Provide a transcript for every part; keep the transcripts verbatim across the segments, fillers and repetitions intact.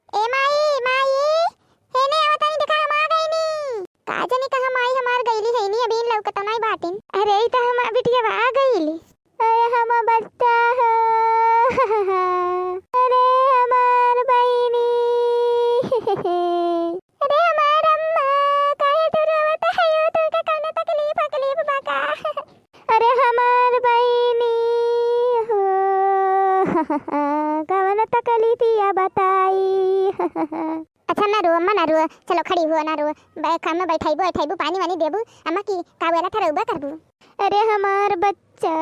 ए माई, माई, हेने आवत हई, देखा हम आ गइनी। का जानी कहाँ माई हमार गइली हइनी, अबहिन लउकत नाई बाटिन। अरे, ई त हमार बिटिया बा, आ गइली। अरे हमार बच्चा हो, अरे हमार बहिनी, अरे हमार अम्मा, काहे तू रोवत हयो? तोहके कौनो तकलीफ, तकलीफ बा का? अरे हमार बहिनी हो, कवन तकलीफिया बताई। अच्छा ना रो अम्मा, ना रो, चलो खड़ी हो, ना रो, बै-, काम में बैठाइबू, बैठाइबू, पानी वानी देबू, अम्मा की का बोला था रउबा करबू। अरे हमार बच्चा,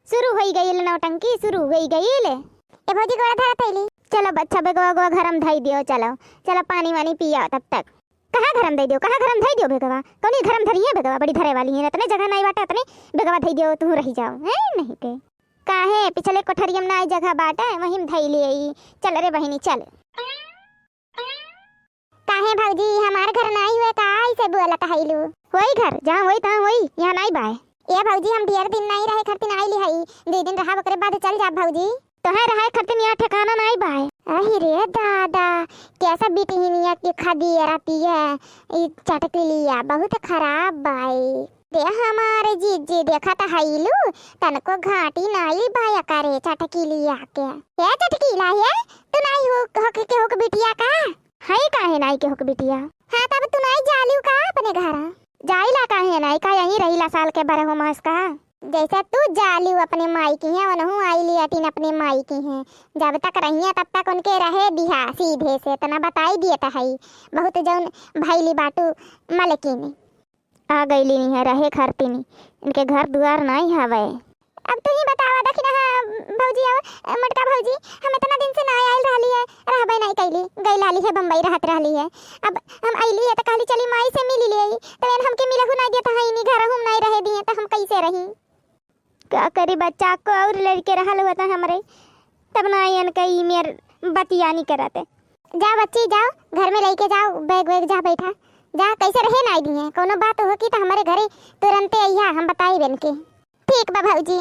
शुरू होई गइल नौटंकी, शुरू होई गइल। ए भौजी, गोड़ा धरा थैली। चलो बच्चा, बेगवा गोवा घर में धई दियो, चलो, चलो पानी वानी पिया तब तक। कहाँ घर में धई दियो, कहाँ घर में धई दियो बेगवा? कौनी घर में धरी है बेगवा? बड़ी धरे वाली है, इतने जगह नाई बाटे, इतने बेगवा धई दियो, तू रही जाओ, हैं? नहीं के। काहे, पिछले कोठरिया में नाई जगह बाटे, वहीं में धई ले आई। चल रे बहिनी, चल। काहे भौजी, हमार घर नाई हुए का, ऐसे बोलत हईलू? होई घर, जहाँ होई तहाँ होई, यहाँ नाई बाय। ए भौजी, हम ढेर दिन नाई रहे खरतिन आइली हई, दुई दिन रहब ओकरे बाद चल जाब भौजी। तोहे रहे खरतिन यहाँ ठिकाना नाई बाय। अहि रे दादा, कैसा बिटिनिया के खदी रहती है, ई चटकिलिया बहुत खराब बाई। दे हमारे जीजी, देखत हईलू, तनको घाटी नाई बाय करे चटकिलिया के। ए चटकिला, ए, तू नाई हो, हो के, के हो के बिटिया का? हई काहे नाई के हो के बिटिया? हाँ, तब तू नाई जालियो का अपने घर? जाइला काहे नाई का, यहीं रहिला साल के बारहो मास का। जैसे तू जालियो अपने माई किहाँ, वनहू आइली अटिन अपने माई किहाँ। जब तक रहिया तब तक उनके रहे दिहा सीधे से, इतना बताई दिए त हई। बहुत जौन भैली बाटू मलकिनी। आ गइली इहाँ रहे खरतिनी, इनके घर दुआर नाई हवे। अब तू ही बतावा, देखी ना, हाँ, भौजी, आओ, अ, मोटका भौजी, हम इतना दिन से ना आइल रहली है, रहबे नहीं कैली, गइल रहली है बम्बई, रहत रहली है। अब हम अइली है तो कहली चली माई से मिली ले आई, तो एन हमके मिलहु नहीं देत है, इन्हीं घर हम नहीं रहे दिए, तो हम कैसे रही? का करी बच्चा को और लड़के रहल हुआ था हमरे, तब ना एन के ई मेर बतियानी करत। जा बच्ची, जाओ, घर में लेके जाओ बैग वैग, जा बैठा, जा, कैसे रहे ना दिए, कोनो बात हो की तो हमारे घरे तुरंते अइहा, हम बताई बन के। ठीक बा भौजी।